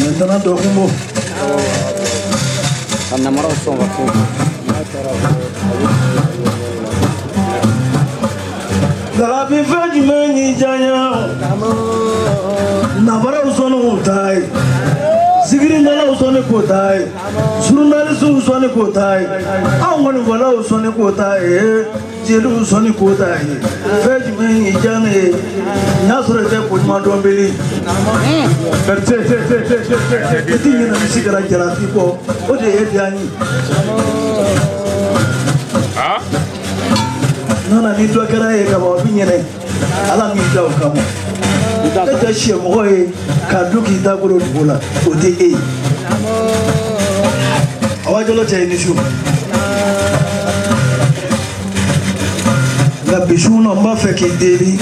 Maintenant dɔgɔkunbo. Ka namaraw sɔn ka fɛn. Lalabi fɛn jumɛn y'i diya? Namaraw sɔnni k'u ta ye. Zikiridalaw sɔnni k'o ta ye. Surunalisiw sɔnni k'o ta ye. Anw kɔni fɔlaw sɔnni k'o ta ye. Jeliw sɔnni k'o ta ye. Fɛn jumɛn y'i diya ne ye? N y'a sɔrɔ i tɛ ko ɲuman dɔn beli. Berete. I ti ɲinɛ misi kɛra jalaki kɔ, o de ye diya n ye. Nana ni dɔ kɛra ye kaban o bi ɲinɛ Ala m'i da o kama. E tɛ sɛmɔgɔ ye k'a dun k'i da golo dugu la, o tɛ e ye. Awa jalo cɛ i ni su. Nka bi su na n b'a fɛ k'i deli.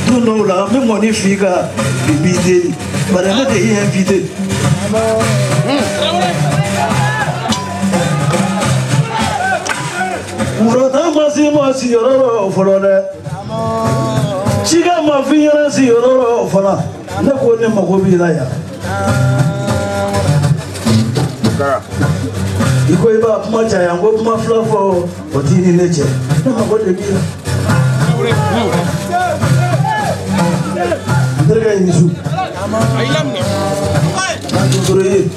Don dɔw la n bɛ ŋɔni f'i ka bi b'i deli. Bari ne de y'i invité. Woro ma si ma siyɔrɔ rɔ fɔlɔ dɛ. Cikɛ ma f'i ɲɛna siyɔrɔ rɔ fana. Ne ko ne mago b'i la yan. I ko i b'a kuma caya, n ko kuma fila fɔ o t'i ni ne cɛ. Ne mago de b'i la. N terikɛ ye ni su. N'an donsoro ye.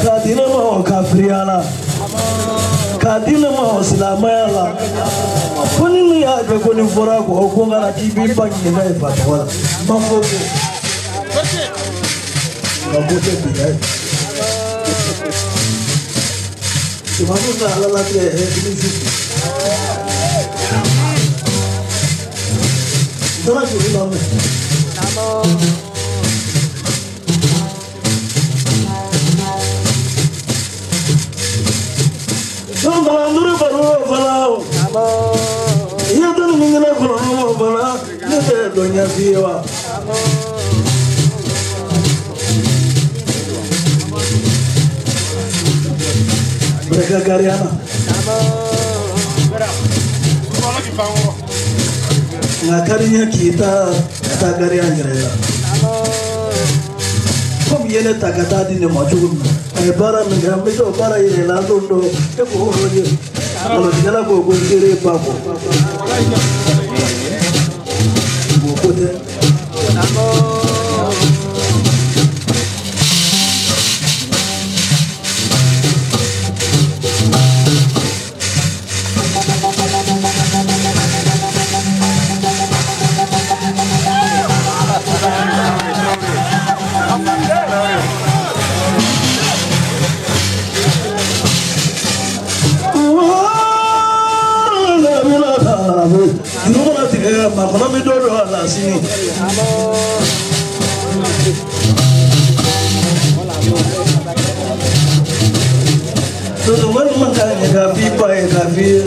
Ka di ne ma kafiriya la, ka di ne ma silamɛya la, ko ni min y'a kɛ ko nin fɔra kɔ ko n kana k'i b'i ba ɲininka i fa tɔgɔ la, n ma fɔ ko nka ko tɛ bi ye. Imamu ka Ala latigɛ egilizi. N taara joli lamɛn. Nduuru baro fana o. I ye dɔnni min kɛ ne kɔnɔ fana, ne tɛ dɔ ɲɛf'i ye wa? Mereka gariana. Nka ka di n ye k'i ta ka taa gariya n yɛrɛ la. Komi i ye ne ta ka taa di ne ma cogo min na, a ye baara min kɛ, n bɛ t'o baara yɛrɛ la don dɔ, e k'o lajɛ. Nkalontigɛla ko ko n tere ba kɔ. O ko tɛ. Makɔnɔ bɛ dɔ don a la sini. Donsongɔni man ka ɲɛ ka f'i ba ye ka f'i ye.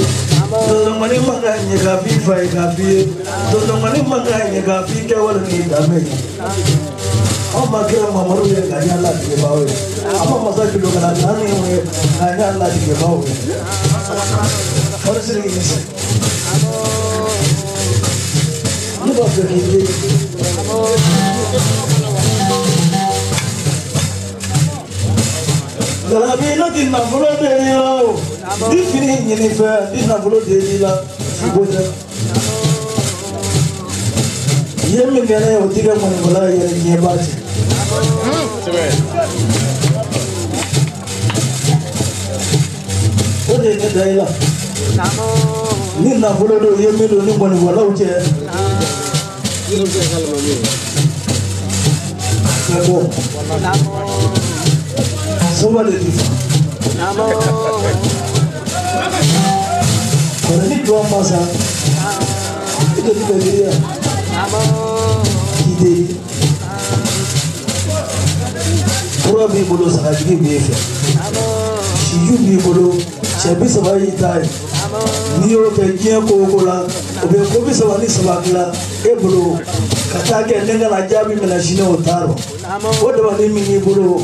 Donsongɔni man ka ɲɛ ka f'i fa ye ka f'i ye. Donsongɔni man ka ɲɛ ka f'i kɛwale n'i danbe ye. Anw ma kira Mamadu ye ka ɲɛ ladigebaaw ye. An ma masa Julokala naani ye ka ɲɛ ladigebaaw ye. Kɔri siri y'i sigi. Ne b'a fɛ k'i deli. Jalabi ne ti nafolo deli la o. Ni fini ɲini fɛ, ni nafolo deli la, ko tɛ. I ye min kɛ ne ye, o ti kɛ mɔnifɔla yɛrɛ ɲɛba cɛ. O de ye ne da i la. Ni nafolo don, i ye min don ni mɔnifɔlaw cɛ. Bɔ. Soba de ti fa. Kɔrɔ ni jɔn ma sa, i de ti bɛ giriya. K'i deli. Kura b'i bolo, sagajigi b'i fɛ. Siju b'i bolo, cɛ 30 y'i ta ye. N'i y'o kɛ diɲɛ ko o ko la, o bɛ ko 33 dilan e bolo ka taa kɛ ne kana jaabi minɛ sini o t'a rɔ. O dabali min b'i bolo,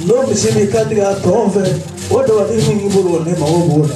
n'o misi b'i kan tigɛ a tɔn fɛ, o dabali min b'i bolo, ne mago b'o la.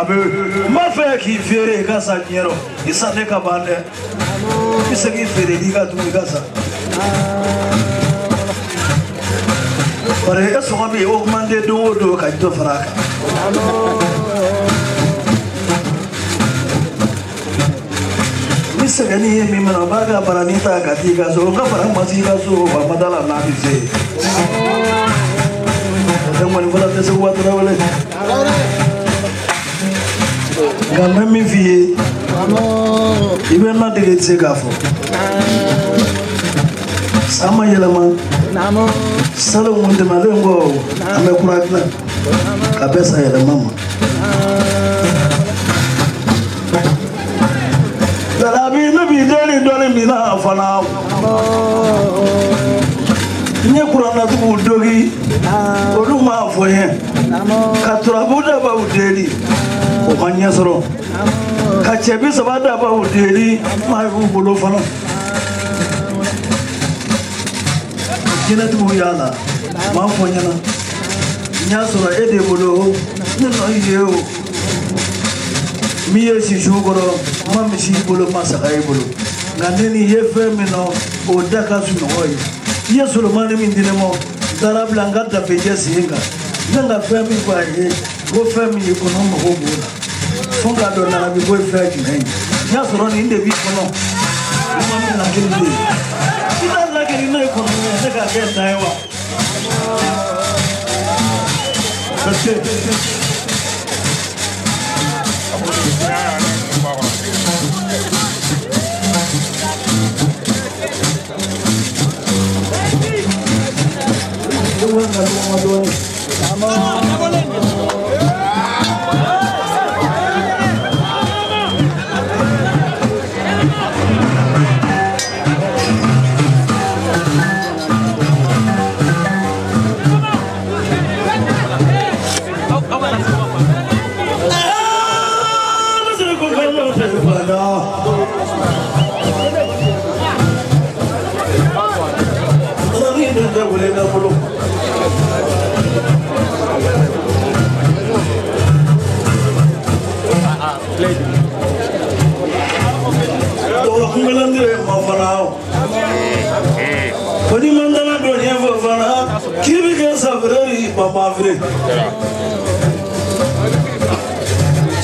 N b'a fɛ k'i feere i ka sa diɲɛ rɔ, i sa ne ka ban dɛ, i bɛ se k'i feere i ka dumuni ka sa. Bari e sɔngɔ bɛ augmenter don o don ka dɔ fara a kan. Ni sɛgɛnni ye min minɛ, o b'a ka barani ta ka t'i ka so, o ka bara ma s'i ka so, wa ma da la n'a bɛ se. O tɛ ŋɔni fɔlɔ tɛ se waati la wele. Nka n bɛ min f'i ye, i bɛ na dege i tɛ se k'a fɔ. San ma yɛlɛma, salon kun tɛmɛnen kɔ, an bɛ kura dilan ka bɛn san yɛlɛma ma. Jarabi ne b'i deli dɔɔni min na fana. N ye kurannatigiw dogi, olu m'a fɔ n ye. Ka turabu dabaw deli, o ma ɲɛ sɔrɔ. Ka cɛ 30 dabaw deli, maa y'u bolo fana. Jinɛtigiw y'a la, m'a fɔ n ɲɛna. N y'a sɔrɔ e de bolo, ne nɔ ye o. Min ye sisu kɔrɔ, ma misi i bolo, ma saga i bolo. Nka ne ni ye fɛn min nɔ, o da ka sunɔgɔ ye. I ye solomani min di ne ma, n taara bila n ka tafejɛ sen kan. Ne ka fɛn min fɔ a ye, ko fɛn min y'i kɔnɔ, n mago b'o la. Fo k'a dɔn narabi ko ye fɛn jumɛn ye. N y'a sɔrɔ nin de b'i kɔnɔ, i ma min lakili de ye. I t'a lakili ne kɔnɔ, ne k'a kɛ dan ye wa?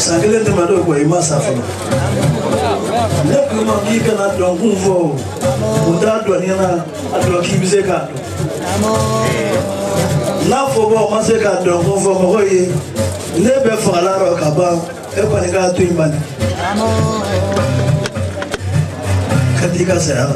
San kelen tɛmɛnen kɔ i ma sa fɔlɔ. Ne ko ma k'i kana dɔnkun fɔ o, o t'a dɔn ɲɛna, a dɔn k'i bɛ se k'a dɔn. N'a fɔ bɔ o ma se k'a dɔnkun fɔ mɔgɔw ye, ne bɛ fagala rɔ ka ban, e kɔni k'a to yen bani. Ka t'i ka saya la.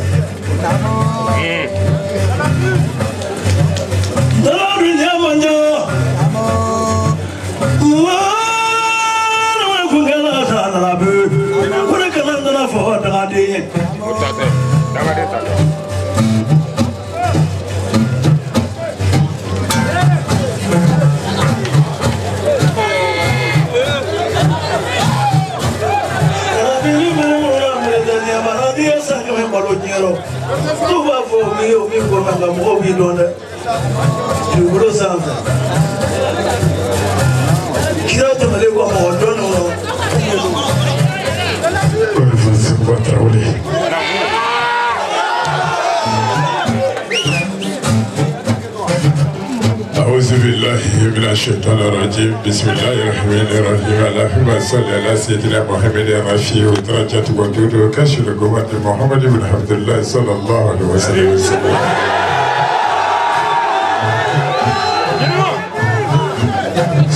N'u b'a fɔ min ye o min ko nka mɔgɔw b'i dɔn dɛ dugukolo sanfɛ kira tɛmɛlen kɔ mɔgɔ dɔn kɔnɔ. أعوذ بالله من الشيطان الرجيم بسم الله الرحمن الرحيم اللهم صل على سيدنا محمد الرفيع درجة ودود وكشف القوة محمد بن عبد الله صلى الله عليه وسلم.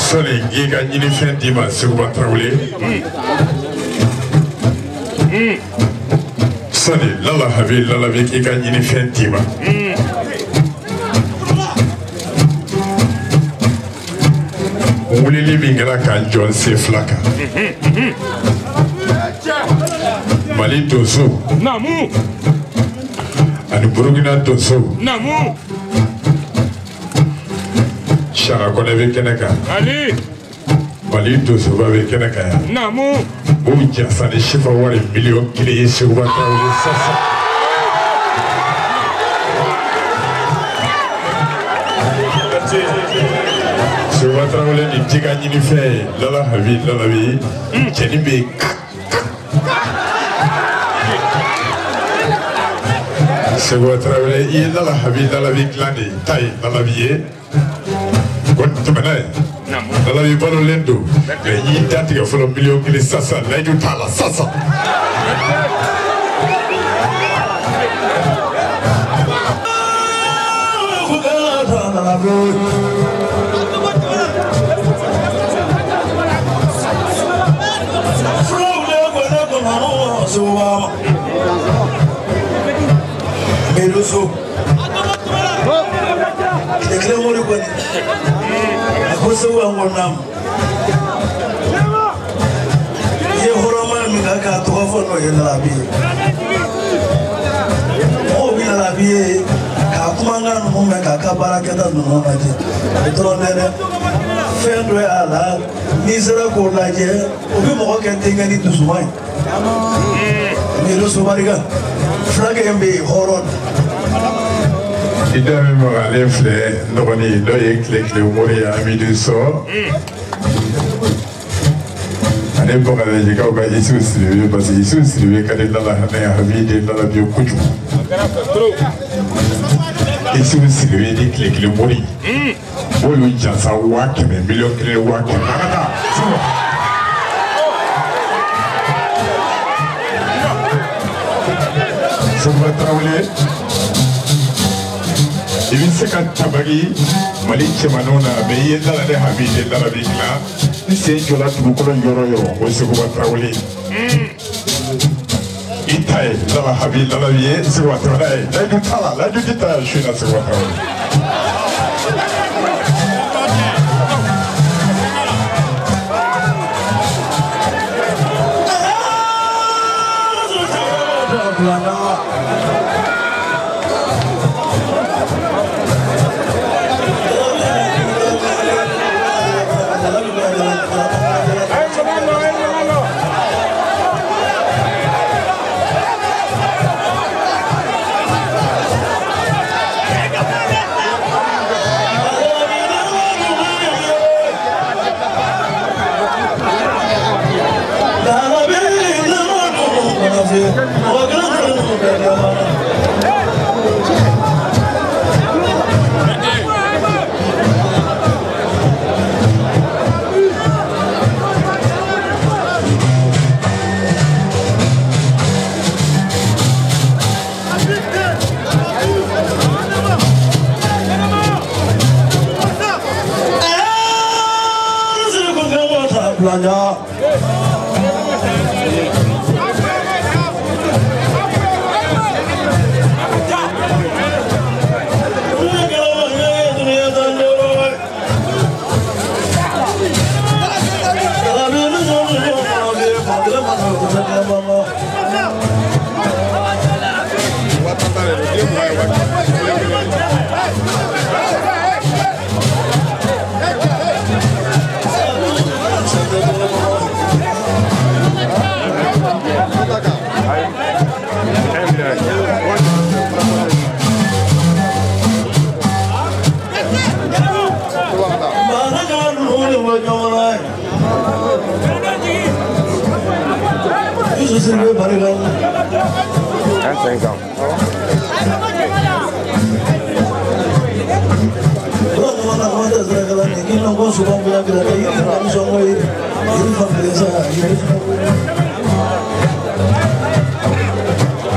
Sɔni n k'i ka ɲinifɛn d'i ma Seguba Tarawele, Sani lala habi lala bi k'i ka ɲinifɛn d'i ma. Wulili min kɛra k'an jɔ n sen fila kan. Mali donso. Naamu. Ani Burukina donso. Naamu. Sara Kɔnɛ bɛ kɛnɛ kan. Ali. Mali donsoba bɛ kɛnɛ kan yan. Naamu. O jasa ni sifa wari 1 000 000 ye Seguba Tarawele sasa. Seguba Tarawele ni ji ka ɲinifɛn ye lala habi lala bi cɛnin bɛ yen. Seguba Tarawele i ye lala habi lala bi dilan de ta ye lala bi ye. Ko tɛmɛ n'a ye. Lala bi balolen don mɛ i y'i datigɛ fɔlɔ 1 000 000 sasa layidu t'a la sasa. Meluso. Tile kelen wari kɔni a ko Segu an kɔnɔna ma i ye hɔrɔnmaya min kan k'a tɔgɔ fɔ n'o ye lalabi ye mɔgɔw bɛ lalabi ye k'a kumakan ninnu mɛn k'a ka baarakɛta ninnu lajɛ o dɔrɔn tɛ dɛ fɛn dɔ y'a la n'i sera k'o lajɛ o bɛ mɔgɔ kɛ denkɛ ni dusuman ye Meluso barika fulakɛ in bɛ yen hɔrɔn. I da min magalen filɛ n dɔgɔnin n'o ye tile tile mori ye Amidu Sɔ ani Bagalajikaw ka Isu Sidibe parce que Isu Sidibe ka di lala hami habi de lala bi kojugu. Isu Sidibe ni tile kelen mori olu jansa 100 000 1 000 000 100 000 an ka taa Segu. Seguba Tarawele i bɛ se ka tabali Mali cɛmaninw na mɛ i ye lala ne habi de lala bi dilan n sen jɔla dugukolo yɔrɔ o yɔrɔ o ye Seguba Tarawele i ta ye lala habi lala bi ye Seguba Tarawele ye layidu t'a la layidu tɛ taa su in na Seguba Tarawele.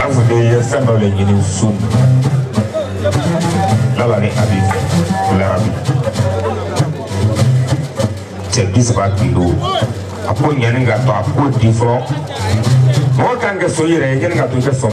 An kun bɛ fɛn dɔ de ɲini su lala ni abi fɛ larabi cɛ 30 kilo a ko ɲani ka to a ko di fɔlɔ. Mɔgɔ kan ka sɔn i yɛrɛ ye yanni ka to i ka sɔn.